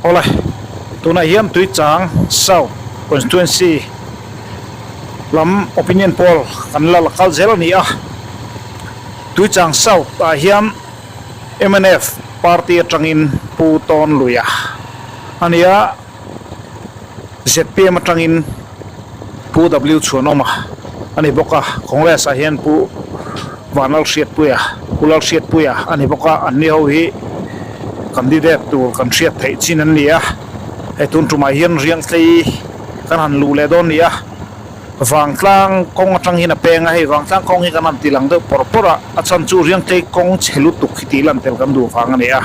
Awle tunah hian Tuichang South Constituency lam opinion poll kan la la kal zel a ni a, Tuichang South ah hian mnf party atangin Pu Tawnluia a ni a. Zpm atangin Pu W Chhuanawma a ni bawk a, Congress ah hian Pu Vanlalhriatpuia, Pu Lalhriatpuia a ni bawk a, anni ho hi candidate tur kan hriat theih chin an ni a, hei tun tumah hian Riangtlei kan han luh leh dawn a ni a. Vangtlang kawng atang hian a peng a, hei vangtlang kawng hi kan han ti lang deuh pawr pawr a, a chhan chu Riangtlei kawng chhe lutuk hi tih lan tel kan duh vang a ni a.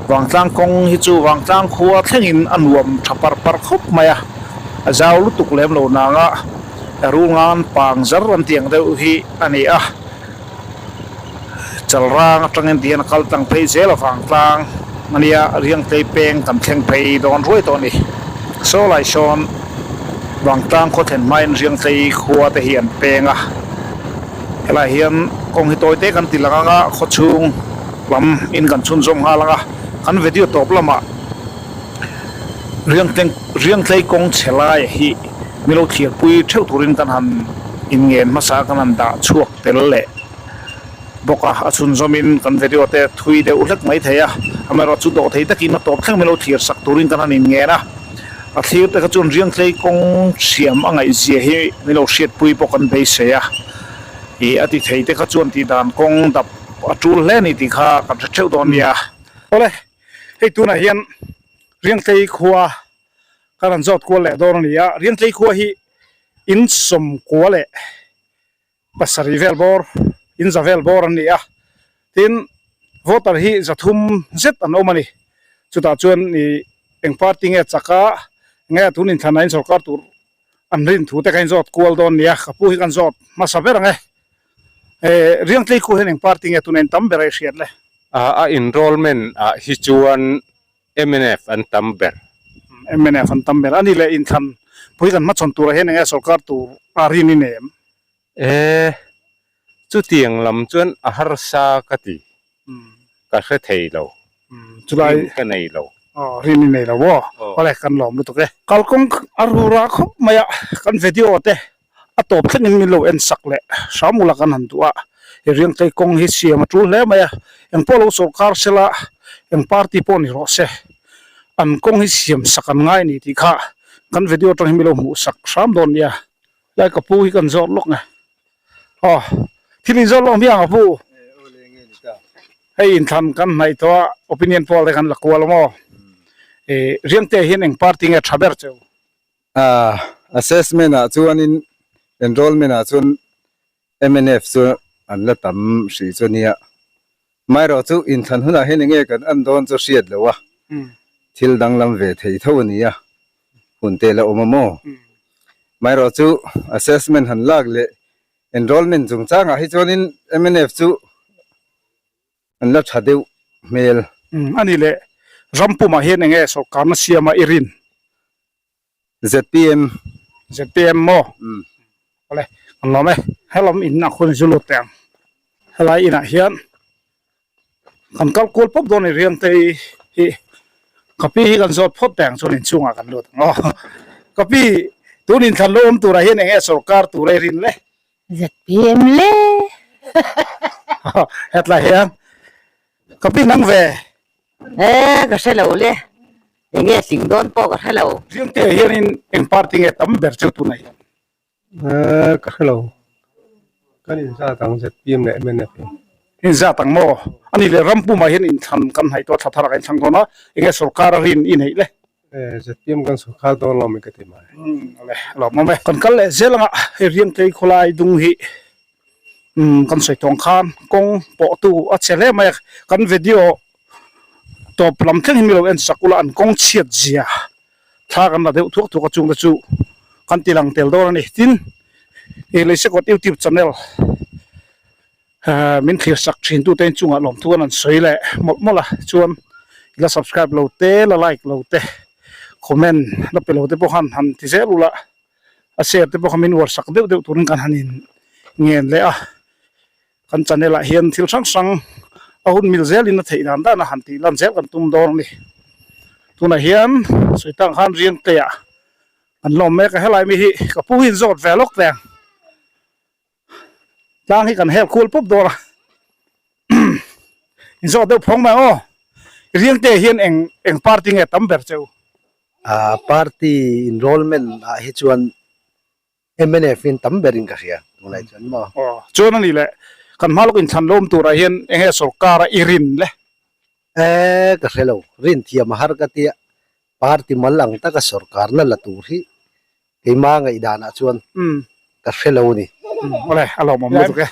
Vangtlang kawng hi chu vangtlang khua thlengin a nuam tha par par khawp mai a, a zau lutuk lem lo nang a, rul ngan pang zar an tih ang deuh hi a ni a. Chalrang atangin tihian a kal tlang phei zel a vangtlang a nia Riangtlei peng kan thleng phei dawn ruai tawh a ni. Saw lai sawn vangtlang khaw thlen hmain Riangtlei khua te hi an peng a, helai hian kawng hi tawi te kan ti lang ang a, khaw chhung lam in kan chhunzawm nghal ang a, kan video tawp lamah Riangtleng Riangtlei kawng chhe lai hi milo thirpui theuh turin kan han inngen hmasa kan han dah chhuak tel leh bawk a, a chhunzawmin kan video te thui deuh hlek mai thei a, amaherawh chu dawh thei takin a tawp thleng milo thlir sak turin kan han inngen a, a thlir te kha chuan Riangtlei kawng siam a ngaihzia hi milo hriatpui pawh kan beisei a, ih a ti thei te kha chuan tih dan kawng dap a tul hle a ni tih kha kan hre theuh dawn nia. Awle, hei tunah hian Riangtlei khua kan han zawt kual leh dawn a ni a, Riangtlei khua hi in sawmkua leh pasarih vel bawr in za vel bawr an ni a tin voter hi za thum zet an awm a ni chutah chuan ih eng party nge chak a nge a tun inthlan ah in sawrkar tur an rin thu te kha in zawt kual dawn a ni a ka pu hi kan zawt hmasa ber ang e eh Riangtlei khu hian eng party nge tuna in tam ber a i hriat le. A enrollment ah hi chuan mnf an tam ber. Mnf an tam ber. A ni leh inthlan pui kan hmachhawn turah hian enge sorkar tur a rin i nei em? E, chutiang lam chuan a harsa ka ti. Ka hre thei lo. Chulai. Rin ka nei lo. Aw, rin i nei lo aw. Awle, kan lawm lutuk e. Kalkawng a rura khawp mai a, kan video te A tawp thlengin min lo en sak leh hram ula kan han duh a, he Riangtlei kawng hi siam a tul hle mai a, eng pawh lo sawrkar sela, eng party pawh ni rawh se, an kawng hi siam sak an ngai a ni tih kha kan video atang hi min lo hmuh sak hram dawn nia. Lai ka pu hi kan zawt lawk nge. Aw, thil in zawt lawk hmiang a pu. Hei inthlan kan hnaih tawh a, opinion poll te kan la kual a maw. Riangte hian eng party nge tha ber cheu? Assessment ah chuanin enrollment ah chuan mnf chu an la tam hrih chu ania. Amaherawh chu inthlan hunah hian enge kan en dawn chu hriat loh a, thil danglam ve thei tho a nia, hun te la awm a maw? Amaherawh chu assessment han lak leh enrollment chungchangah hi chuanin mnf chu An la tha deuh hmel. A ni leh, ram pumah hian enge sawrkarna siama i rin? ZPM. ZPM maw? Awle, kan lawm e. Helam in a khun zu lut teh ang. Helai inah hian kan kal kual pawp dawn a ni Riangte hi ka pi hi kan zawt phawt teh ang chuan inchhungah kan lut ang aw. Ka pi, tun inthlan lo awm turah hian enge sawrkar tur a i rin le? ZPM le. Hetlai hian ka pi nang ve. E ka hre lo le. Enge tling dawn pawh ka hre lo. Zingte hianin eng party nge tam ber chu tunah hian? E ka hre lo. Kan inzat ang ZPM leh mnf hi. Inzat ang maw? Ani leh Rampumah hian inthlan kan hnaih tawh a, thla thar ah kan inthlang dawn a, enge sorkar a rin i neih le? ZPM kan sawrkar dawn lo mai ka ti mai. Awle, lawmawm e. Kan kal leh zel anga hei Riangtlei khawlai dung hi kan sawi tawng khan kawng pawhtu a che hle mai a, kan video tawp lam thleng hi mi lo en sak ula an kawng chhiat zia thla kan la deuh thuak thuak a chungte chu kan ti lang tel dawn a ni. Tin, Leisekawt YouTube channel Min thlir sak thin tute in chungah lawmthu an an sawi leh mawlh mawlh a, chuan i la subscribe lo te, la like lo te, comment la pe lo te pawh khan han ti zel ula, a share te pawh kha min uar sak deuh deuh turin kan han in ngen leh a. Kan channel ah hian thil hrang hrang a hun mil zelin a theih dan dan a han tih lan zel kan tum dawn a ni. Tunah hian sawi tang khan Riangte ah an lawm mek a, helai mi hi ka pu hi in zawt ve lawk teh ang. Tlang hi kan hel kual pawp dawn a, in zawt deuh phawng mai ang aw. Riangte hian eng eng party nge tam ber cheu? Aa party enrollment ah hi chuan mnf in tam berin ka hria tunlai chuan maw. Aw chuan a ni le, kan hma lawk inthlan lawm turah hian eng nge sorkar a i rin le? Ee ka hre lo, rin thiam a har ka tia, party mal ang taka sorkarna la tur hi Keima ngaihdanah chuan ka hre lo a ni. Awle, a lawmawm lutuk e.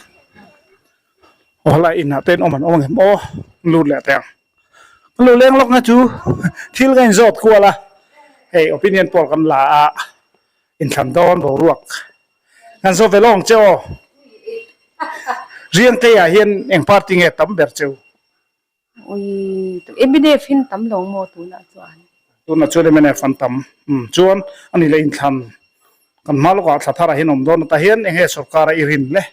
Aw helai inah te in awm an awm ang em aw, lut leh teh ang. Ka lu leng lawk na chu thil ka inzawt kual a, hei opinion poll kan la a, inthlan dawn boruak kan zawt ve lawng che aw. Riangteiah hian eng party nge tam ber cheu? Ui, mnf hin tam lo maw tunah chuan? Tunah chuan mnf an tam. Umm, chuan a ni leh inthlan kan hma lawkah thla tharah hian awm dawn ata hian eng nge sorkar a i rin le?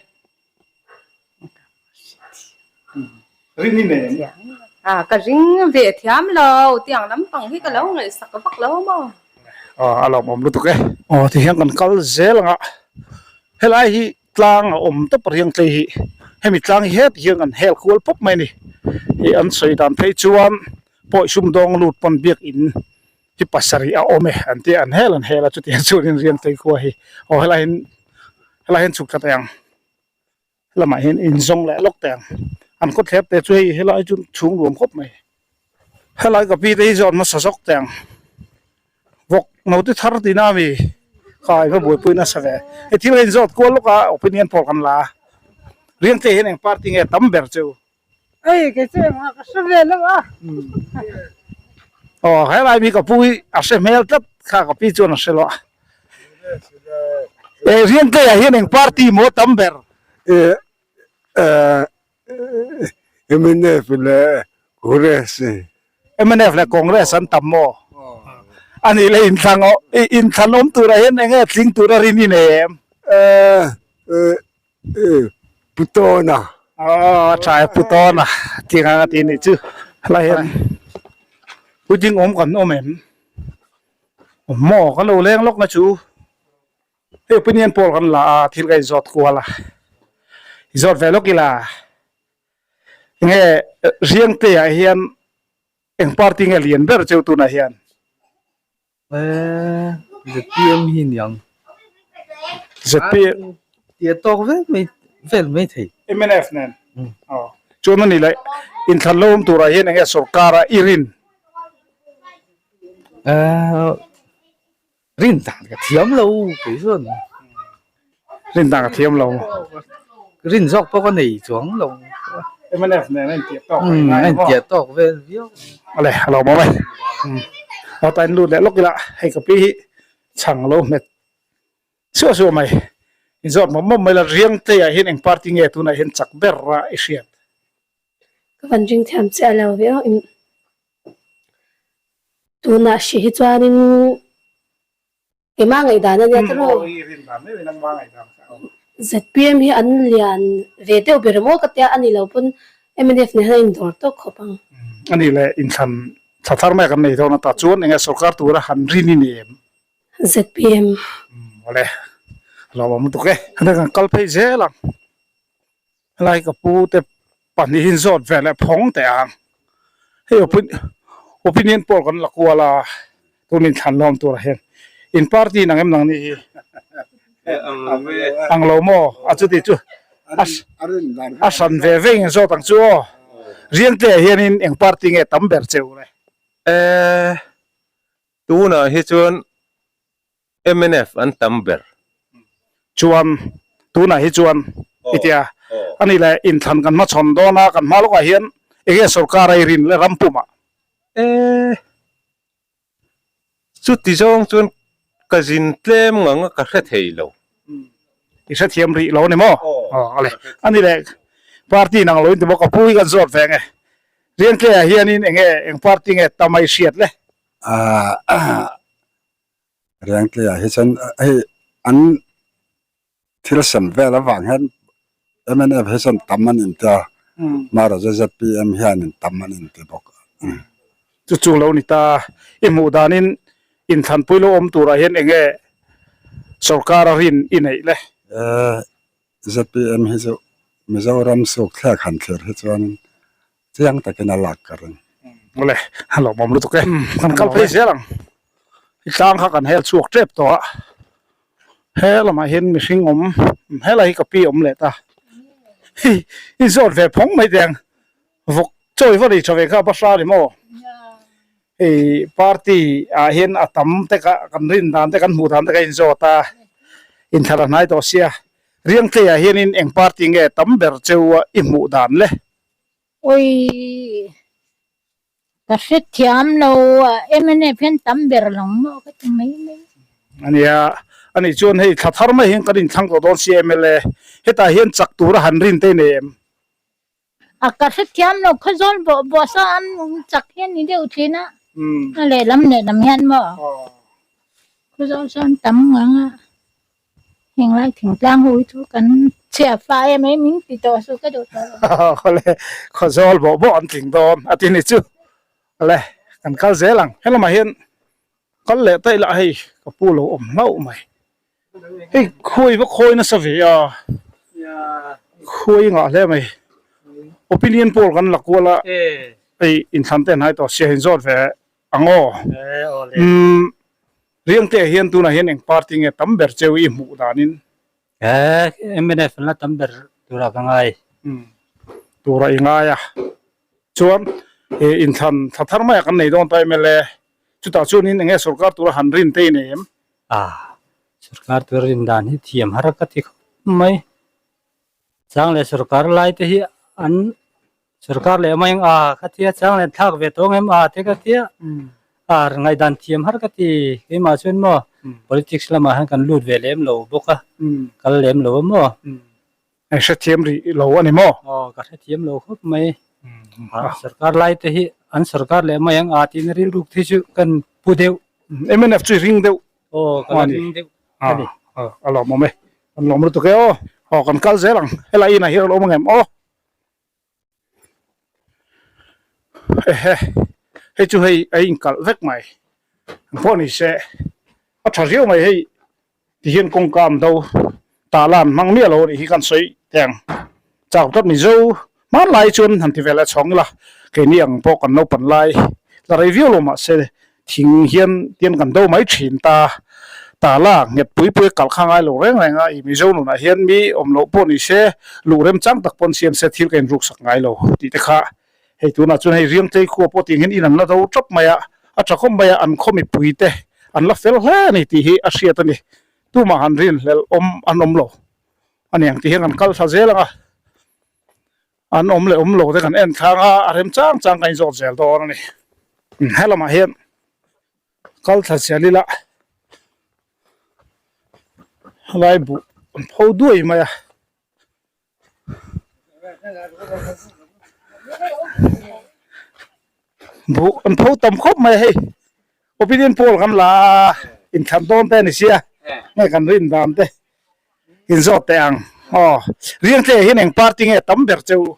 Rin i nei em? Ah, ka ring ve thiam lo, tiang lampang hi ka lo ngaihsak vak lo maw? Aw, a lawmawm lutuk e. Aw, tihian kan kal zel ang a, helai hi Tlang a awm tawp riang tlei hi hemi tlang hi heti hian kan hel kual pawp mai a ni. Hei an sawi dan phei chuan pawi sumdawng lut pawn biakin hi pasarih a awm e an tia an hel an hel a chutiang chuanin riang tlei khua hi aw helai hian helai hian chhuk thla teh ang helamah hian inzawng leh lawk teh ang an khawthlep te chu hei helai chu chhung nuam khawp mai. Helai ka pi te hi zawn hmasa zawk teh ang. Vawk note thar tihna ami kha i va buaipui nasa ve. Hei thil ka inzawt kual lawk a opinion poll kan la a. Riangte hian eng party nge tam ber chu? Ei kei chu engmah ka hre ve lo a. Aw helai mi ka pu hi a hre hmel tlat kha ka pi chuan a hre lo a. E Riangte ah hian eng party maw tam ber? E Mnf leh Congress. Mnf leh Congress an tam maw? A nih leh inthlan inthlan awm turah hian eng nge tling tura rin i nei em? Pu Tawna. Aw a tha e Pu Tawna tih ang a ti nih chu. Helai hian puitling awm kan awm em? Awm maw? Kan lo leng lawk na chu. Hei opinion poll kan la a thil ka inzawt kual a inzawt ve lawk ila enge Riangte ah hian eng party nge lian ber cheu tunah hian Eh ZPM hi niang ZPM tia tawk vel mai vel mai thei mnf nen aw chuan ani leh inthlan lo awm turah hian enge sorkar a i rin eh Rin dan ka thiam lo kei chuan. Rin dan ka thiam lo. Rin zawk pawh ka nei chuang lo. Mnf nen a intiah tawk reng ngai maw? A intiah tawk vel viau. Awle a lo mawm e. Aw ta in lut leh lawk ila hei ka pi hi chhang lo hmet suah suah mai. Inzawt mawp mawp mai la Riangte ah hian eng party nge tunah hian chak ber a i hriat? Ka van ring thiam chiah lo viau. Tunah hri hi chuanin keimah ngaihdan a nia ta rawh. ZPM hi an lian ve deuh ber maw ka tia a ni lo pawn mnf nen hian a indawr tawk khawp ang. A nih leh inthlan thla thar mai kan nei dawn a ta chuan enge sorkar tura han rin i ni em? ZPM. Awle hlauhawm lutuk e. Kan kal phei zel ang. Helai ka pu te pahnihin zawt ve leh phawng teh ang. Hei opinion poll kan la kual a, tun inthlan lawm turah hian in party nang em nang ni hi? Ang lo maw? A chuti chu a hran ve ve in zawt ang chu aw. Riangte ah hianin eng party nge tam ber cheu le? Eh, tunah hi chuan Mnf an tam ber. Chuan tunah hi chuan i tia a ni leh inthlan kan hmachhawn dawn a, kan hma lawkah hian enge sorkar a i rin leh ram pumah? E, chuti zawng chuan ka zin tlem ngang a ka hre thei lo. I hrethiam rih lo a ni maw? Aw a le. A ni leh party nang lo in ti bawk a pu hi kan zawt ve ang e. Riangtleia hianin enge eng party nge tam a i hriat le? Riangtleiah hi chuan hei an thil sem vel avang hian Mnf hi chuan tam an inti a, marawhchu zpm hianin tam an inti bawk a. Chu chu lo ni ta, i hmuh danin inthlanpui lo awm turah hian eng nge sorkar a rin i neih le? Zpm hi chu Mizoram suk thlek han thlir hi chuanin chiang takin a lak ka ring. Awle, a lawmawm lutuk e. Kan kal phei zel ang. I tlang kha kan hel chhuak tep tawh a. He lamah hian mihring awm, helai hi ka pi awm leh ta. Hei, i zawt ve phawng mai teh ang. Vawk chawi va ri tha ve kha a bahra ni maw? Hei party ah hian a tam te kha kan rin dan te kan hmuh dan te kha in zawt a, inthlan a hnai tawh sia. Riangtlei ah hianin eng party nge tam ber cheu a i hmuh dan le? Awii ka hrethiam lo a mnf hian tam ber lo maw ka ti mai mai. Ania, anih chuan hei thla thar mai hian kan inthlang tawh dawn sia mla hetah hian chak tura han rin te nei em? A ka hrethiam lo khawzawl bawh bawh sa an chak hian ni deuh thin a, a lehlam lehlam hian maw khawzawl sawn tam ngang a, henglai thingtlang ho hi chu kan chhia fa em em min ti tawh suh ka duh tawh lo. Awle khawzawl bawh bawh an tling dawn a ti ni chu, awle kan kal zel ang helamah hian kal leh daih lah hei ka pu lo awm hlauh mai. Hei khuai va khawi nasa ve a, khuai ngah hle mai. Opinion poll kan la kual a, hei inthlan te hnai tawh sia inzawt ve ang aw. Umm Riangte ah hian tunah hian eng party nge tam ber cheu i hmuh danin? Mnf an la tam ber turah ka ngai. Turah i ngai a, chuan inthlan thla thar maiah kan nei dawn ta mla, chutah chuanin eng nge sorkar tura han rin te i nei em? A, sorkar tur rin dan hi thiam har ka ti khawp mai. Chang leh sorkar lai te hi an sorkar leh mai ang a ka tia chang leh thlak ve tawng em a te ka tia a ngaihdan thiam har ka ti keimah chuan maw politics lamah hian kan lut ve lem lo bawk a kal lem lo a maw. I hrethiam rih lo a ni maw? Aw ka hrethiam lo khawp mai. Sorkar lai te hi an sorkar leh mai ang a tihna rilruk te chu kan pu deuh. Mnf chu i ring deuh. Aw ka la ring deuh a ni. A lawmawm e. Kan lawm lutuk e aw. Aw kan kal zel ang. Helai inah hian a lo awm ang em aw. Ehe hei chu hei a inkalh vek mai ang pawh ni se a tha riau mai hei tihian kawngka an do tah lan hmang miah lo anih hi kan sawi teh ang chau tlat Mizo hmanlai chuan han ti ve leh chhawng ila keini ang pawh kan naupan lai la rei viau lo mahse Thing hian tian kan do mai thin ta. Tala nghet pui pui a kalh kha ngai lo reng reng a, i Mizo nunah hian mi awm loh pawh ni se, luh remchang tak pawn siam se thil ka inruksak ngai lo tih te kha hei tunah chuan hei Riangtlei khua pawh tiang hian in an la do tawp mai a, a tha khawp mai a, an khaw mipui te an la fel hle a ni tih hi a hriat a ni. Tumah han rinhlelh awm an awm lo a ni ang tih hian kan kal thla zel ang a. An awm leh awm lo te kan en thlang a, a rem chang chang kan inzawt zel dawn a ni. He lamah hian kal thla chial ila helai buh an pho duai mai a. Buh an pho tam khawp mai a hei. Opinion poll kan la a, inthlan dawn te a ni sia, nge kan rin dan te. Inzawt teh ang. Aw. Riangtlei ah hian eng party nge tam ber che u?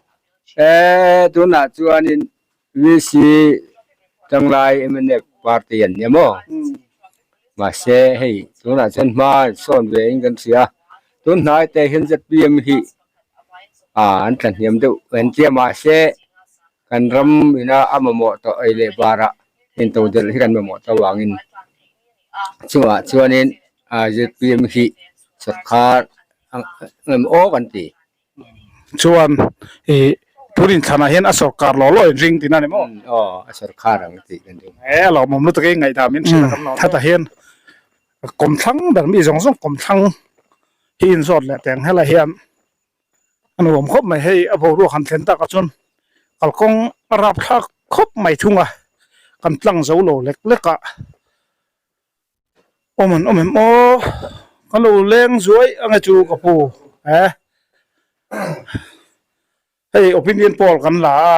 E, tunah chuanin VC Tanglai mnf party an nia maw? Mahse hei tunah chuan hma an sawn ve in kan hria. Tun hnai te hian zpm hi ah an tla hniam deuh an tia mahse kan ram ina a mamawh tawh ei leh barah intodelh hi kan mamawh tawh avangin chungah chuanin zpm hi sawrkar ngem aw kan ti. Chuan ih tun inthlanah hian a sawrkar law law in ring tihna a ni maw? Aw a sawrkar ang tih kan ring. E a lawmawm lutuk e ngaihdan min hrilh a kan lawm. Hetah hian kawmthlang ber mi zawng zawng kawmthlang hi inzawt leh teng helai hian a nuam khawp mai hei a boruak han thlen takah chuan kalkawng a rapthlak khawp mai thung a kan tlang zo lo lek lek a awm an awm em aw ka lo leng zuai ang e chu ka pu e hei opinion poll kan la a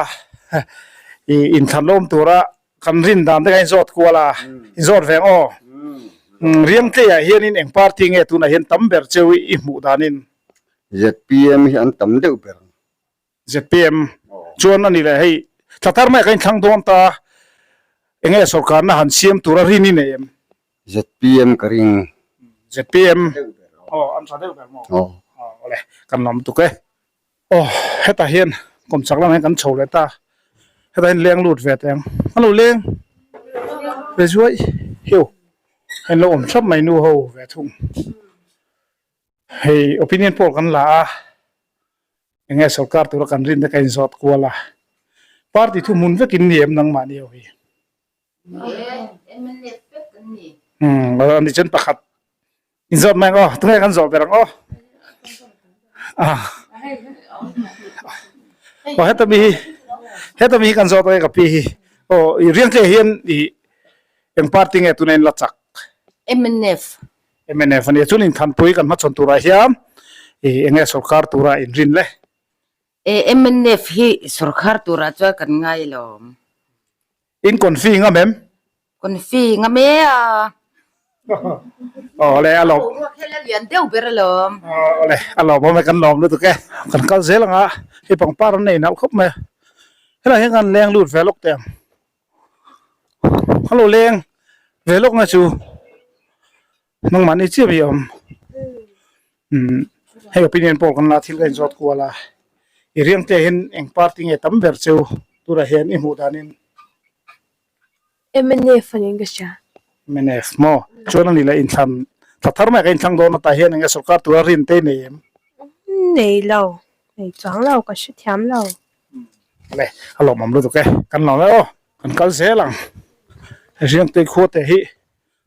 ih inthlan lawm tura kan rin dan te kha inzawt kual a inzawt veng aw Riangtlei ah hianin eng party nge tunah hian tam ber cheu i hmuh danin. ZPM hi an tam deuh ber ang. ZPM chuan a ni leh hei thla thar mai ka inthlang dawn ta enge sorkarna han siam tura rin i nei em? ZPM ka ring. ZPM aw an tha deuh ber maw? Aw. Awle kan lawm tuk e. Aw hetah hian kawmchak lamah hian kan chho leh ta hetah hian leng lut ve teh ang a lo leng ve zuai hiu hei an lo awm thap mai nu ho ve thung hei opinion poll kan la a eng nge sorkar tura kan rin te ka inzawt kual a party thu hmun vekin ni em nangmahni ho hi. Umm ani chuan pakhat inzawt mai ang aw tunge kan zawh ber ang aw ah aw heta mi hi heta mi hi kan zawt ang e ka pi hi aw i riangtlei hian i eng party nge tuna in la chak mnf mnf ania chuan inthanpui kan hmachhawn turah hian i enge sorkar tura inrin le E mnf hi sorkar turah chuan kan ngai lawm. In confi ngam em? Confi ngam e a. Aw le a lawm. Boruak hian a lian deuh ber alawm. Aw le a lawm awm e kan lawm lutuk e. Kan kal zel anga hei pangpar an nei nalh khawp mai a. Helai hian kan leng lut ve lawk teh ang. Hello leng ve lawk na chu. Nangmahni chiah hi a awm. Umm hei opinion poll kan la thil ka inzawt kual a. I riangte hian eng party nge tam ber cheu turah hian i hmuh danin? Mnf a niin ka hria. Mnf maw? Chuan a ni leh inthlan thla thar mai ka inthlang dawn atah hian eng nge sorkar tura rin te i nei em? Nei lo, nei chuang lo, ka hrethiam lo. Le, a lawmawm lutuk e, kan lawm e aw, kan kal zel ang. Riangte khua te hi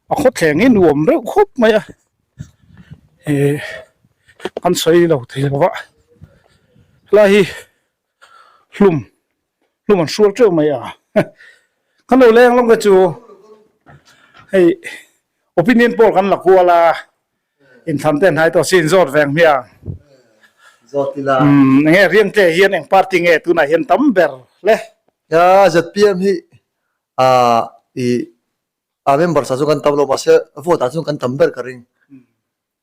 A khawthleng hi nuam reuh khawp mai a ih an sawi lo thei lo va helai hi hlum hlum an hrual teuh mai a kan lo leng lawng te chu hei opinion poll kan la kual a inthlan te hnai tawh si inzawt veng hmiang umm eng nge riangte hian eng party nge tunah hian tam ber le. Nia zpm hi ah ih A members ah chuan kan tam lo mahse vote ah chuan kan tam ber ka ring.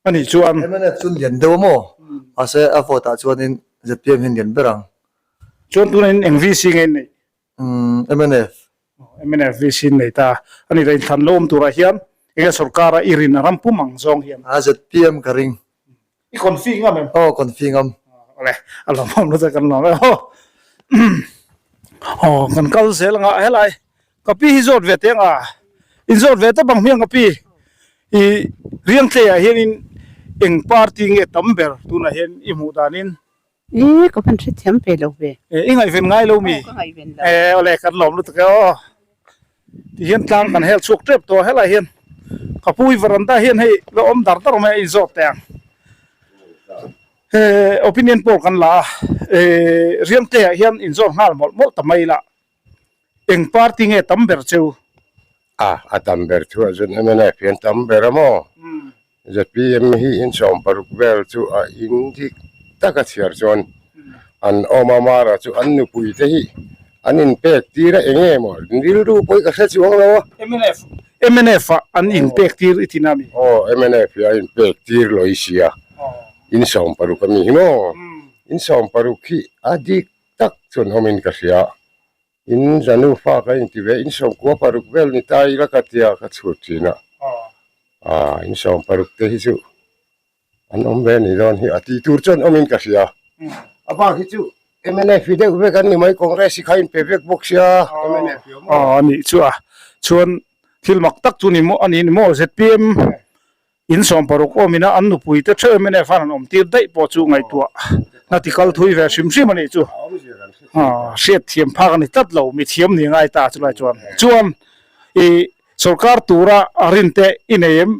Ani chuan. Mnf chuan lian deuh a maw? Mahse a vote ah chuanin zpm hian lian ber ang. Chuan tunah in eng VC nge in neih? Umm mnf. Mnf VC in nei ta. Ani la inthlan lo awm turah hian enge sorkar a i rin a ram pum ang zawng hian. A zpm ka ring. I confi ngam em? Aw confi ngam. Awle a lawmawm lutuk kan lawm e aw. Aw kan kal zel anga helai ka pi hi zawt ve teh anga in zawt ve tawp ang hmiang ka pi i Riangtlei ah hianin eng party nge tam ber tunah hian i hmuh danin. I ka van hrethiam ve lo ve. I ngaihven ngai lo mi? Aw ka ngaihven lo. E awle kan lawm lutuk e aw. Ti hian tlang kan hel chhuak tep tawh a helai hian ka pu i veranda hian hei la awm dar dar mai a inzawt teh ang. He opinion poll kan la a e Riangte ah hian inzawt nghal mawlh mawlh ta mai la eng party nge tam ber cheu? A, a tam ber thu ah chuan mnf hi an tam ber a maw? Zpm hi 16 vel chu a in dik tak a chhiar chuan an awm a, Mara chu an nupui te hi an inpek tir a eng nge maw rilru pawh hi ka hre chuang lo a. Mnf mnf ah an inpek tir i ti na mi? Aw mnf hi a inpek tir lo i sia, in 16 a mi hi maw? In 16 hi a dik tak chuan awmin ka hria. In zanu fa ka inti ve, in 96 vel ni ta ila ka tia ka chhut thin a, ah in 60 te hi chu an awm ve ni dawn hi a tih tur chuan awmin ka hria. A bak hi chu mnf hi deuh vek an ni mai, Congress hi kha inpe vek bawk sia mnf hi awm. Aw a nih chu a, chuan thil mak tak chu ni maw a ni maw zpm In 60 awmina an nupui te theuh mnf an han awm tir daih pawh chu ngaihtuah na ti kal thui ve hrim hrim a nih chu. Hriat thiam phak a ni tlat lo, mi thiam ni ngai ta chulai chuan. Chuan i sorkar tura a rin te i nei em?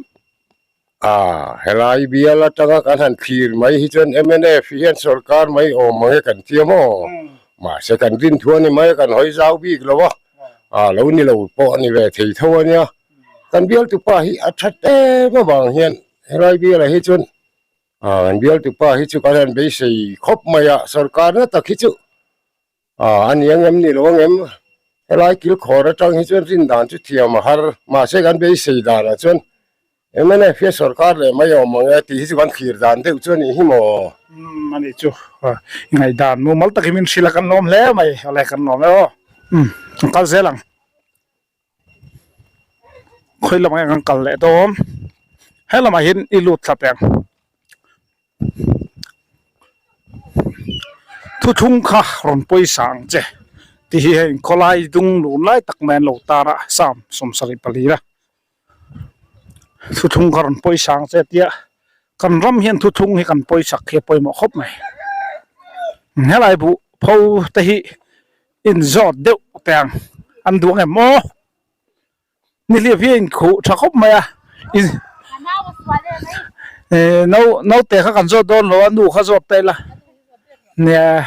A, helai bial atanga kan han thlir mai hi chuan mnf hian sorkar mai awm ang e kan tia maw? Mahse kan rin thu a ni mai a, kan hawi zau bik lo a, a lo ni lo pawh a ni ve thei tho a nia. Kan bialtupa hi a that em avang hian helai bialah hi chuan ah kan bialtupa hi chu kan han beisei khawp mai a sorkarna tak hi chu ah a ni ang em ni lo ang em helai kilkhawr atang hi chuan rin dan chu thiam a har mahse kan beisei danah chuan. Mnf hi a sorkar leh mai awm ang e tih hi chu kan thlir dan deuh chu a nih hi maw? Umm a nih chu i ngaihdan mumal takin min hrilh a kan lawm hle mai awle kan lawm e aw. Umm kan kal zel ang. Khawi lamah nge kan kal leh dawn he lamah hian i lut thla teh ang. Thuthlung kha rawn pawisa ang che tih hi hei khawlai dung lun lai tak mai an lo tar a Psalm 74 a. Thuthlung kha rawn pawisa ang che tia kan ram hian thuthlung hi kan pawisak hi a pawimawh khawp mai. Helai buh pho te hi inzawt deuh teh ang an duh ang em aw nihliap hi a inkhuh tha khawp mai a naute kha kan zawt dawn lo a nu kha zawt ta ila nia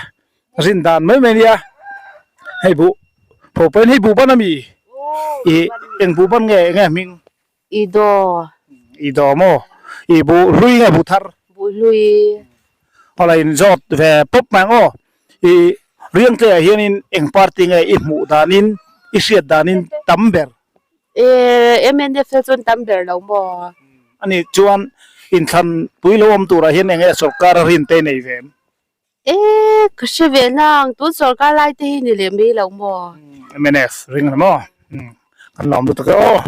rin dan mai mai ania hei buh pho pawhin hei buh ban ami ih eng buh ban nge enge hming. I daw. I daw maw? I buh hlui nge buh thar? Buh hlui. Awla in zawt ve pawp mai ang aw. I Riangte ah hianin eng party nge i hmuh danin i hriat danin tam ber? E mnf te chuan tam ber lo maw? Ani chuan inthlan pui lo awm turah hian eng nge sorkar a rin te nei ve em? E, ka hre ve nang, tun sorkar lai te hi ni leh mai lo maw? Mnf ring la maw? Kan lawm lutuk e aw.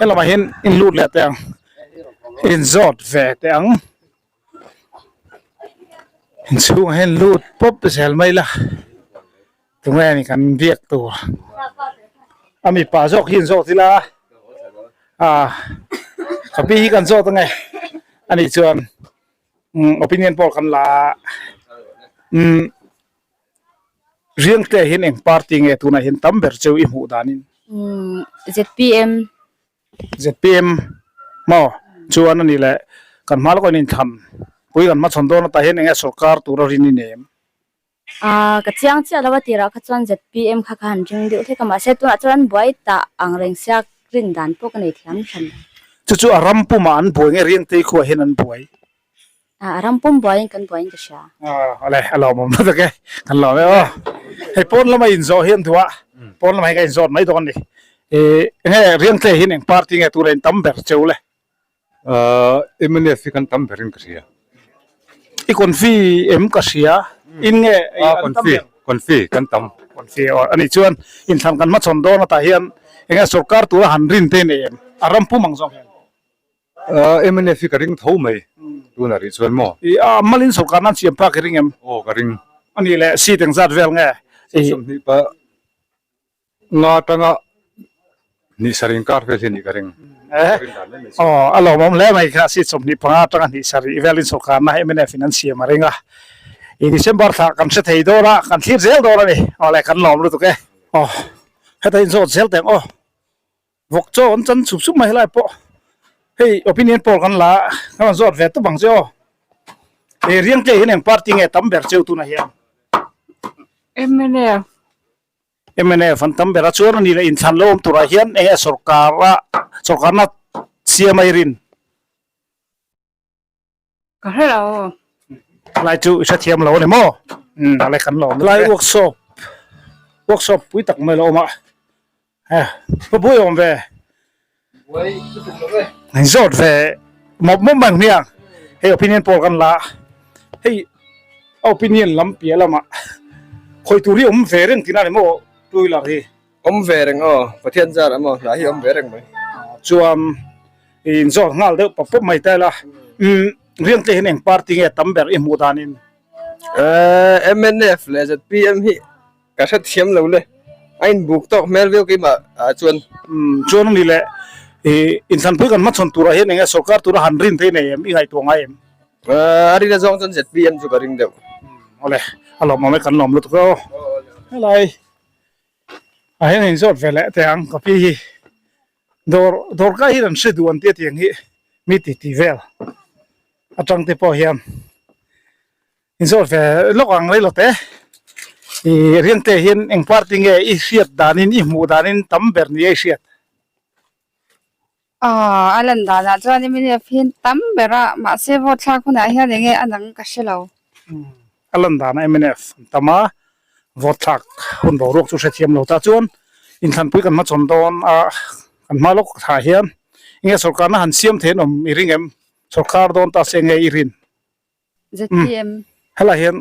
He lamah hian in lut leh teh ang, in zawt ve teh ang. Inchhungah hian lut pawp zel mai la, tunge ni kan biak tur. A mipa zawk hi in zawt ila, ah ka pi hi kan zawt ange, anih chuan. Opinion poll kan la a, umm Riangte hian eng party nge tunah hian tam ber cheu i hmuh danin? Umm zpm. Zpm maw chuan a ni leh kan hma lawkah in inthlan pui kan hmachhawn dawn atah hian enge sorkar tura rin i nei em? Aaa ka chiang chiah lo a tirah kha chuan zpm kha ka han ring deuh hlek a mahse tunah chuan an buai tah ang reng sia rin dan pawh ka nei thiam hran lo. Chu chu a ram pumah an buai nge Riangtei khuah hian an buai? Aa a ram pum buaiin kan buaiin ka hria. Aa awle a lawmawm lutuk e kan lawm e aw. Hei pawn lama inzawh hi an duh a pawn lamah hian ka inzawt mai dawn a ni. Ih enge Riangtei hian eng party nge tura in tam ber cheu le? Mnf hi kan tam berin ka hria. I confi em ka hria in nge an tam ber? Confi kan tam. Confi aw anih chuan inthlan kan hmachhawn dawn atah hian enge sorkar tura han rin te nei em? A ram pum ang zawng hian. Mnf hi ka ring tho mai tunah rih chuan maw? I a malin sorkar nan siam phak i ring em? Aw ka ring. Anih leh seat engzat vel nge? 20 pa Nga atanga hnih sarih inkar vel hi a nih ka ring. Aw, a lawmawm hle mai kha seat 25 atanga hnih sarih velin sorkarna mnf in an siam a ring a. I December thla kan hre thei dawn a, kan thlir zel dawn a ni. Aw le, kan lawm lutuk e. Aw, heta inzawt zel teh ang aw. Vawk chaw an chan chhup chhup mai helai pawh. Hei opinion poll kan la a, kan rawn zawt ve tawp ang che aw. Hei Riangtlei hian eng party nge tam ber cheu tunah hian? Mnf. Mnf an tam ber a, chuan a ni leh inthlan lo awm turah hian eng nge sorkar a sorkarna siam a i rin? Ka hre lo. Lai chu i hrethiam lo a ni maw? Umm a le kan lawm lutuk e. Lai workshop workshop pui tak mai lo awm a, he ka buai awm ve. Buai lutuk lo e. Zawt ve mawp mawp mai ang hmiang. Hei opinion poll kan la a, hei a opinion lam piah lamah khawi tur hi awm ve reng tihna a ni maw two wheeler hi? Awm ve reng aw, Pathian zar ah maw hna hi awm ve reng mai. Chuan inzawt nghal deuh pawp pawp mai ta ila, umm Riangtlei hian eng party nge tam ber i hmuh danin? Mnf leh zpm hi Ka hrethiam lo le. A inbuk tawk hmel viau keimah ah chuan. Umm chuan ani le i inthlanpui kan hmachhawn turah hian enge sorkar tura han rin phei nei em i ngaihtuah ngai em? A rin azawng chuan zpm chu ka ring deuh. Umm awle a lawmawm e kan lawm lutuk e aw. Helai ah hian inzawt ve leh teh ang ka pi hi dawr dawr kai hian an hre duh an tia tiang hi mi ti ti vel atang te pawh hian. Inzawt ve lawk ang rei lote. I Riangte hian eng party nge i hriat danin i hmuh danin tam ber ni a i hriat? Aw, a lan danah chuan mnf hi tam ber a, mahse vote thlak hunah hian enge a dang ka hre lo. A lan danah mnf an tam a, vote thlak hun boruak chu hrethiam lo ta chuan inthlanpui kan hmachhawn dawn a, kan hma lawk thah hian. Enge sorkarna han siam thei an awm i ring em? Sorkar dawn ta se nge i rin? ZPM. Helai hian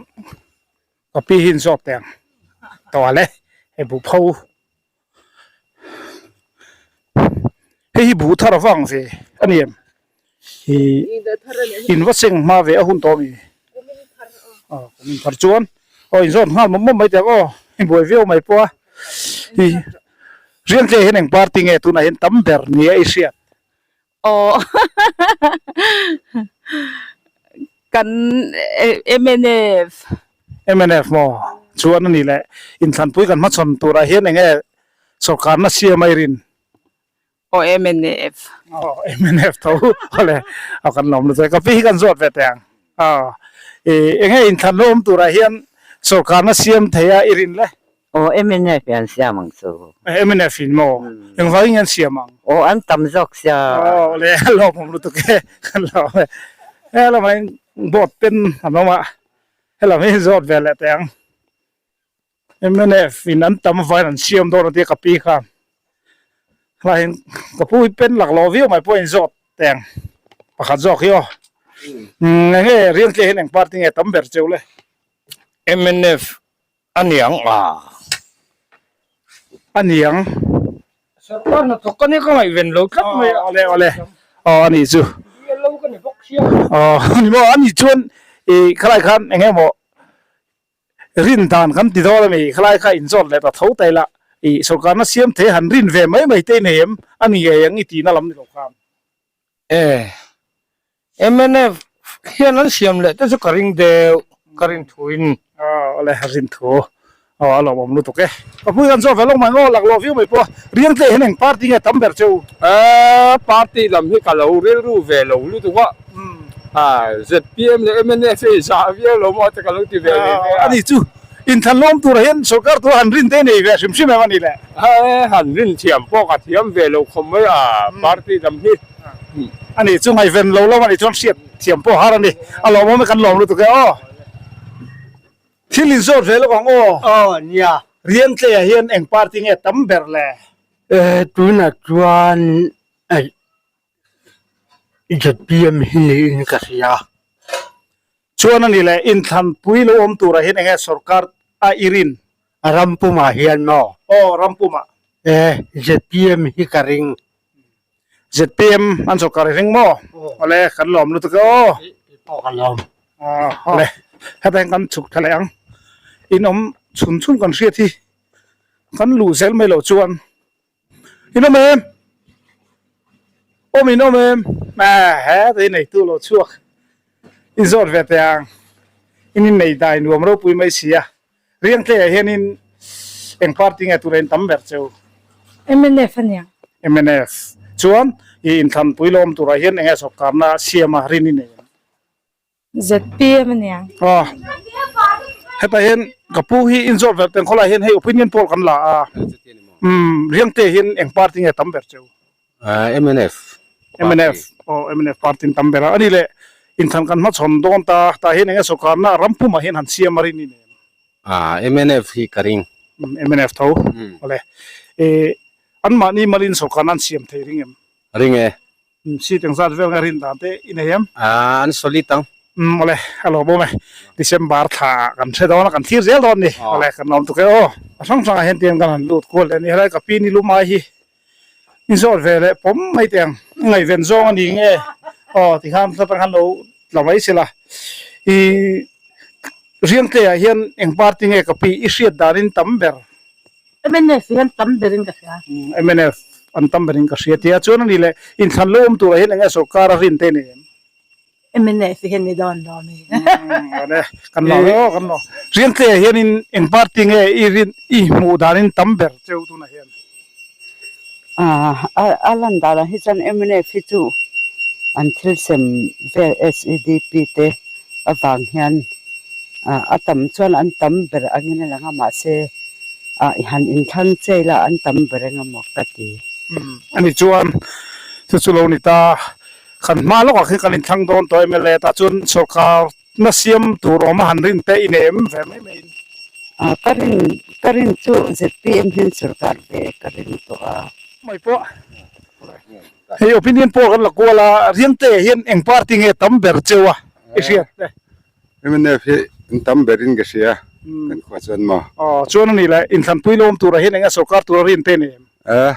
ka pi hi in zawk teh ang tawh le hei buh pho hei hi buh thar avang ve a ni em ih in va seng hma ve a hun tawh ami aw kum in thar chuan aw in zawn nghal mawp mawp mai teh ang aw i buai viau mai pawh a ih Riangtlei hian eng party nge tunah hian tam ber nia i hriat? Aw kan mnf. Mnf maw? Chuan a ni leh inthlanpui kan hmachhawn turah hian eng nge sawrkarna siam a i rin? Aw mnf. Aw mnf tho awle aw kan lawm lutuk e ka pi hi kan zawt ve teh ang aw i eng nge inthlan lo awm turah hian sawrkarna siam thei a i rin le? Aw mnf in an siam ang chu. Mnf in maw? Engvangin nge an siam ang? Aw an tam zawk sia. Aw le a lawmawm lutuk e kan lawm e. He lamah hian board pen an awm a, helam hi zawt ve leh teh ang. Mnf in an tam avangin an siam dawn a tia ka pi khan. Helaiah hian ka pu hi pen laklawh viau mai pawh a inzawt teh ang pakhat zawk hi aw. Eng nge Riangtlei hian eng party nge tam ber cheu le? Mnf A niang a. A niang. Sorkar hnathawk ka nia ka ngaihven lo tlat mai a. Awle awle. Aw a nih chu. BLO ka ni bawk sia. Aw ni maw a nih chuan i khalai khan eng emaw rin dan kan ti dawn a mi khalai kha inzawt leh ta tho ta ila i sorkarna siam thei han rin ve mai mai te i nei em a ni ngei ang i tihna lam ni lo khan. E. Mnf hian an siam leh te chu ka ring deuh, ka rin thuin. Aw le, rin thu. Aw a lawmawm lutuk e. Ka pui kan zawh ve lawk mai maw, laklawh viau mai pawh a. Riangtlei hian eng party nge tam ber cheu? E, party lam hi ka lo rilru ve lo lutuk a. A, zpm leh mnf hi zah viau lo maw te ka lo ti ve ve ve a. A ni chu, inthlan lawm turah hian sorkar tura han rin te nei ve hrim hrim em a ni le? E, han rin thiam pawh ka thiam ve lo khawp mai a, party lam hi. A ni chu ngaihven lo lo a nih chuan hriat thiam pawh har a ni. A lawmawm e kan lawm lutuk e aw. Thil in zawt ve lawk ang aw. Aw nia. Riantlei-ah hian eng party nge tam ber le? E tunah chuan ZPM hi niin ka hria. Chuan a ni le, inthlanpui lo awm turah hian enge sorkar a i rin? A ram pumah hian maw? Aw, ram pumah. E, ZPM hi ka ring. ZPM an sorkar i ring maw? Awle, kan lawm lutuk e aw. Pawh ka lawm. Awle, heta hian kan chhuk thla leh ang. In awm chhun chhun kan hriat hi kan luh zel mai loh chuan In awm em? Awm in awm em? He ta hi neitu lo chhuak in zawt ve teh ang. In innei dai nuam ropui mai si a. Riangtleiah hianin eng party nge tura in tam ber cheu? Mnf a nia. Mnf. Chuan i inthlanpui lawm turah hian enge sawrkarna siama rin i nei ang? ZPM a nia. Aw. Hetah hian ka pu hi inzawt vel teng khawlai hian hei opinion poll kan la a. Umm Riangte hian eng party nge tam ber cheu? Mnf. Mnf. Aw mnf party an tam ber a. Ani leh inthlan kan hmachhawn dawn ta tah hian enge sawrkarna ram pumah hian han siam a rin i nen. Mnf hi ka ring. Mnf tho. Awle. Anmahni malin sawrkarna an siam thei ring em? Ring e. Seat engzat vel nge rin dan te i nei em? Aaa an solid ang. Umm awle a lawm awm e. December thla ah kan hre dawn a kan thlir zel dawn ni. Awle kan lawm tuk e aw. A hrang hrangah hian tiang kan han lut kual leh a ni. Helai ka pi ni lumai hi i zawt ve leh pawm mai teh ang. I ngaihven zawng a ni nge aw tikhan hla khan lo tla mai sela. I Riangtleiah hian eng party nge ka pi i hriat danin tam ber? Mnf hian tam berin ka hria. Mnf an tam berin ka hria tia chuan a ni leh inthlan lo awm turah hian eng nge sorkar a rin te nei em? Mnf hian ni dawn lo mi. Awle kan lo aw kan lo. Riangtleiah hianin eng party nge i rin i hmuh danin tam ber cheu tunah hian? A lan danah hi chuan mnf hi chu an thil sem vel SEDP te avang hian a tam chuan an tam ber angin a lang a mahse i han inthlang che ila an tam ber eng emaw ka ti. Ani chuan chu chu lo ni ta, kan hma lawkah khian kan inthlang dawn tawh em le tah chuan sorkar na siam tur awm a han rin te i nei em ve mai mai in. Ka rin ka rin chu zpm hian sorkar ve ka ring tawh a. Mai pawh. Hei opinion poll kan la kual a, Riangte hian eng party nge tam ber cheu a i hriat te? Mnf hi an tam berin ka hria kan khua chuan maw? Aw chuan a nih leh inthlanpui lo awm turah hian eng a sorkar tura rin te ni em? A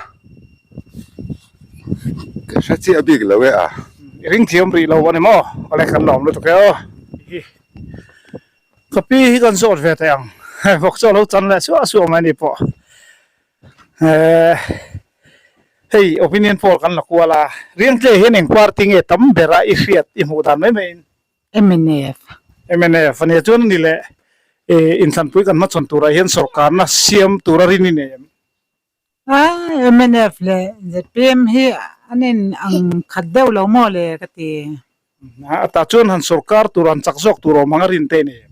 ka hre chiah bik lo e a. I ring thiam rih lo a ni maw? Awle kan lawm lutuk e aw. Ka pi hi kan zawt ve teh ang. Vawk chu a lo chan leh suah suah mai a ni pawh. Hei opinion poll kan la kual a, Riangtle hian eng party nge tam ber a i hriat i hmuh dan mai maiin? Mnf. Mnf a nia chuan a ni leh inthlanpui kan hmachhawn turah hian sorkarna siam tura rin i nei em? Mnf leh zpm hi an in ang khat deuh lo maw le ka ti. A tah chuan han sorkar tur han chak zawk tur awm ang a rin te nei em?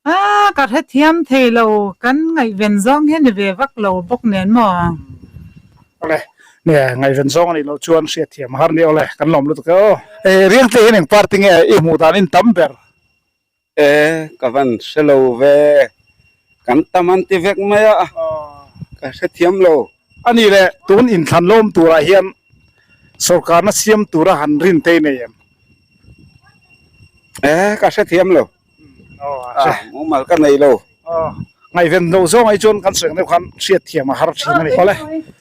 A, ka hrethiam thei lo, kan ngaihven zawng hi a ni ve vak lo bawk nen maw? Awle, nia ngaihven zawng a nih loh chuan hriatthiam a har nia awle, kan lawm lutuk e aw. Riangtle hian eng party nge i hmuh dan in tam ber? E, ka van hre lo ve, kan tam an ti vek mai a, ka hrethiam lo. A nih leh, tun inthlan lawm turah hian sorkarna siam tura han rin te i nei em? E, ka hrethiam lo. Mumal ka nei lo. Ngaihven lo zawng ai chuan kan sawi ang deuh khan hriat thiam a har thin a ni. Awle,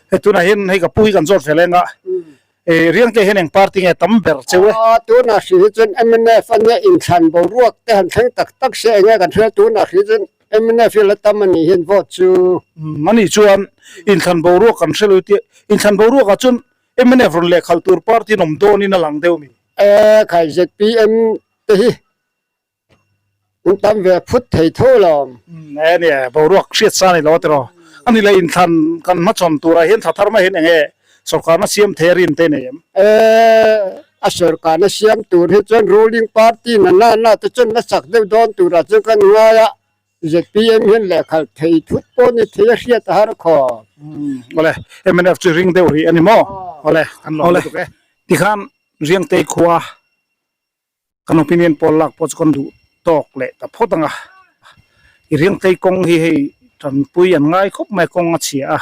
hei tunah hian hei ka pu hi kan zawt ve leng a, Riangte hian eng party nge tam ber cheu e? Tunah hri hi chuan mnf a nia inthlan boruak te han thleng tak tak se enge kan hria tunah hri chuan mnf hi la tam a nih hian vote chu. Ani chuan inthlan boruak kan hre lo tia, inthlan boruakah chuan mnf rawn lehkhalh tur party an awm dawnin a lang deuh mi? E khai zpm te hi An tam ve phut thei tho lo. E nia, boruak hriat sa ni lo tiraw. A ni leh inthlan kan hmachhawn turah hian thla thar mai hian enge sorkarna siam thei a rin te nei em? E, a sorkarna siam tur hi chuan ruling party na na na te chuan la chak deuh dawn turah chuan kan ngai a, zpm hian lehkhalh thei thut pawh ni thei a hriat a har khawp. Awle, mnf chu ring deuh rih a ni maw? Awle, kan lawm lutuk e. Tikhan Riangtei khua Kan opinion poll lak pawh chu kan duh tawk leh ta phawt ang a, i riangtlei kawng hi hei tanpui an ngai khawp mai a kawng a chhia a,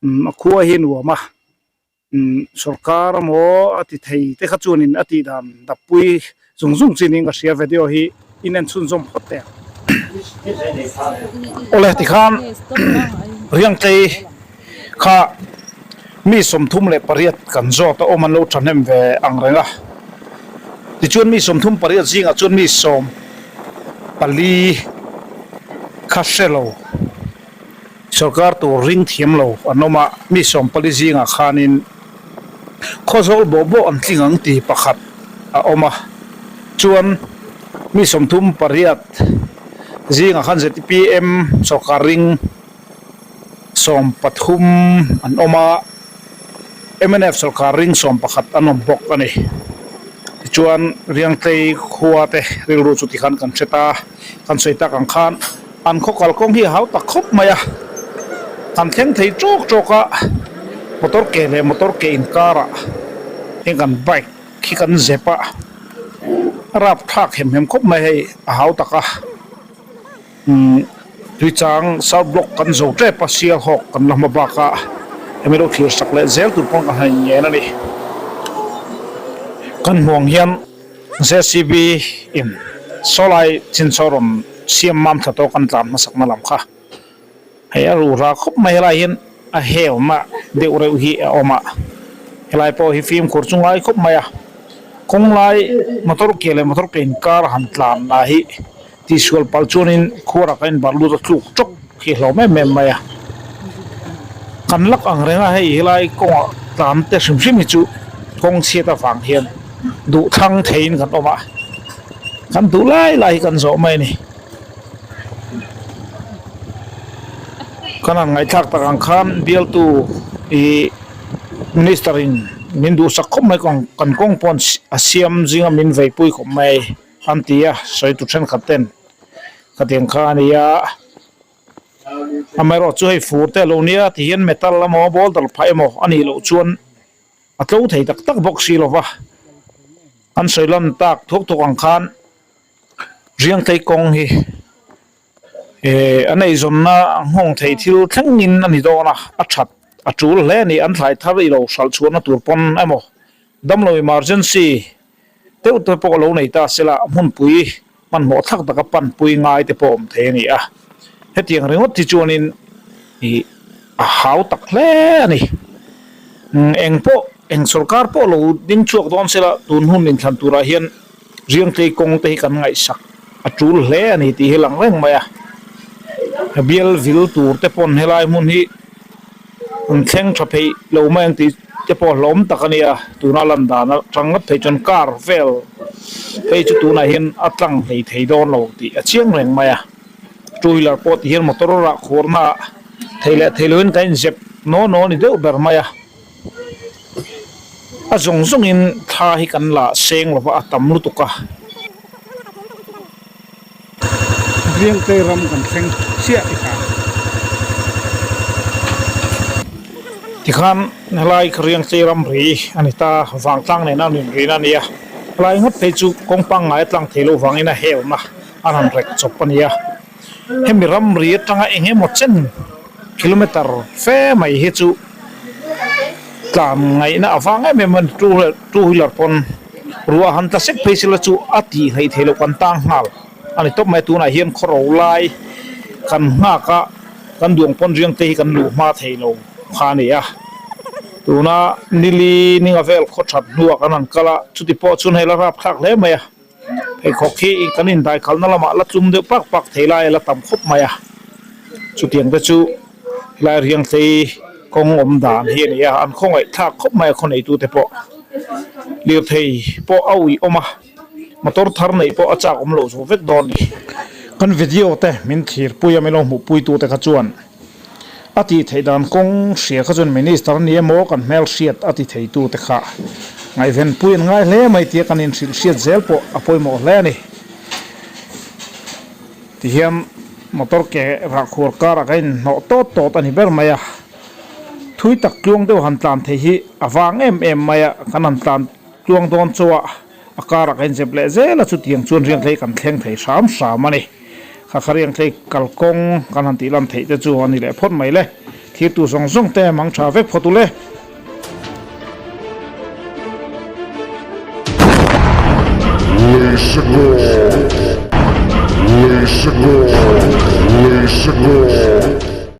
umm a khua hi a nuam a, umm sorkar emaw a ti thei te kha chuanin a tih dan dappui zung zung chi niin ka hria video hi in en chhunzawm phawt teh ang. Awle tikhan riangtlei kha mi 38 kan zawt a awm an lo thahnem ve ang reng a, tichuan mi 38 zingah chuan mi 14 kha hre lo sorkar tur ring thiam lo an awm a, mi 14 zingah khanin Khawzawl bawh bawh an tling ang ti pakhat a awm a, chuan mi 38 zingah khan zpm sorkar ring 13 an awm a, mnf sorkar ring 11 an awm bawk a ni. Tichuan Riangtlei khua te rilru chu tikhan kan hre ta, kan sawi tak ang khan an khaw kalkawng hi a hau tak khawp mai a, kan thleng thei tawk tawk a, motor ke leh motor ke inkarah heng kan bike hi kan zep a, a rapthlak hem hem khawp mai hei a hau tak a. Umm Tuichang South Block kan zo tep a, Sialhawk kan la hma bak a, hemi lo thlir sak leh zel tur pawn ka han ngen a ni. Kan hmuang hian JCB in sawlai chinchaw rawn siam mam thla tawh kan tlan hmasakna lam kha hei a ruhra khawp mai helai hian a helna deuh reuh hi a awm a, helai pawh hi fimkhur chu ngai khawp mai a, kawng lai motor ke leh motor ke inkar han tlan lah hi. Tihsual palh chuanin khuarah ka inbarh lut a tluk tawk hi hlawm em em mai a. Kan lak ang reng a hei helai kawngah tlan te hrim hrim hi chu kawng chhiat avang hian duh thlang theiin kan awm a, kan duh lai lai hi kan zawh mai a ni. Kan han ngaihthlak tak ang khan bialtu ih minister in min duhsak khawp mai kan kawng pawh a siam zinga min veipui khawp mai. An ti a, sawi tu thenkhat ten khatiang kha a ni a, amaherawhchu hei fur te a lo nia ti hian metal emaw boulder phah emaw a nih loh chuan a tlo thei tak tak bawk si lova, an sawi lan tak thuak thuak ang khan Riangtlei kawng hi eh an eizawnna nghawng thei thil thlengin a ni dawn a, a that. a tul hle a ni. An thlai thar i lo hralh chhuahna tur pawn emaw damlo emergency deuh te pawh lo nei ta sela hmunpui hmanhmawh thlak taka panpui ngai te pawh awm thei a ni a. Hetiang ringawt hi chuanin ih a hau tak hle a ni. Eng pawh eng sorkar pawh lo ding chhuak dawn sela tun hun inthlan turah hian Riangtlei kawng te hi kan ngaihsak a tul hle a ni tih hi lang reng mai a. Bial vil tur te pawn helai hmun hi an thleng tha pheih lo mai ang tih te pawh hlawm tak a nia. Tuna lan dan atang ngawt phei chuan car vel phei chu tunah hian a tlang hlei thei dawn lo tih a chiang reng mai a. Two wheeler pawh ti hian motor rah khuarna ah thei leh thei loin kan inzep naw naw ni deuh ber mai a. A zawng zawngin thla hi kan la seng lova a tam lutuk a. Riangtlei ram kan thleng chiah tikhan. Tikhan helai kha Riangtlei ram ri a ni ta, vangtlang nena an inrina a ni a. Helai ngawt phei chu kawng pangngai a tlang thei lo vangin a helna a rawn rek chawp a ni a. Hemi ramri atanga eng emaw chen kilometer fe mai hi chu tlan ngaihna avang em em a ni. Two wheeler pawn ruah han tla sek phei sela chu a tih hleih theih loh kan tang nghal a ni tawp mai. Tunah hian khaw ro lai kan nghak a, kan duang pawn riang te hi kan luh hma thei lo kha a ni a. Tuna nili ninga vel khaw that hnuah kan han kal a, chuti pawh chuan hei la rapthlak hle mai a. Pheikhawk hi kan indaikhalna lamah la tlum deuh pak pak thei lai a la tam khawp mai a, chutiang te chu helai Riangtlei kawng awm dan hi a ni a, an khawngaih thlak khawp mai a khaw neitute pawh lirthei pawh a uih awm a, motor thar neih pawh a chak awm loh zawh vek dawn a ni. Kan video te min thlirpui a min lo hmuhpui tute kha chuan A tih theih dan kawng hria kha chuan Minister a ni emaw kan hmel hriat a ti thei tute kha ngaihvenpui an ngai hle mai tia kan inhrilh hriat zel pawh a pawimawh hle a ni. Tihian motor ke rahkhuar karah kan inhnawh tawt tawt a ni ber mai a, thui tak tluang deuh han tlan thei hi a vang em em mai a, kan han tlan tluang dawn chaw a. A karah ka inzep leh zel a, chutiang chuan Riangtlei kan thleng thei hram hram a ni. Kha kha Riangtlei kalkawng kan han tih lan theih te chu a ni leh phawt mai le. Thirtu zawng zawng te mang tha vek phawt u le. Leisa goal! Leisa goal! Leisa goal!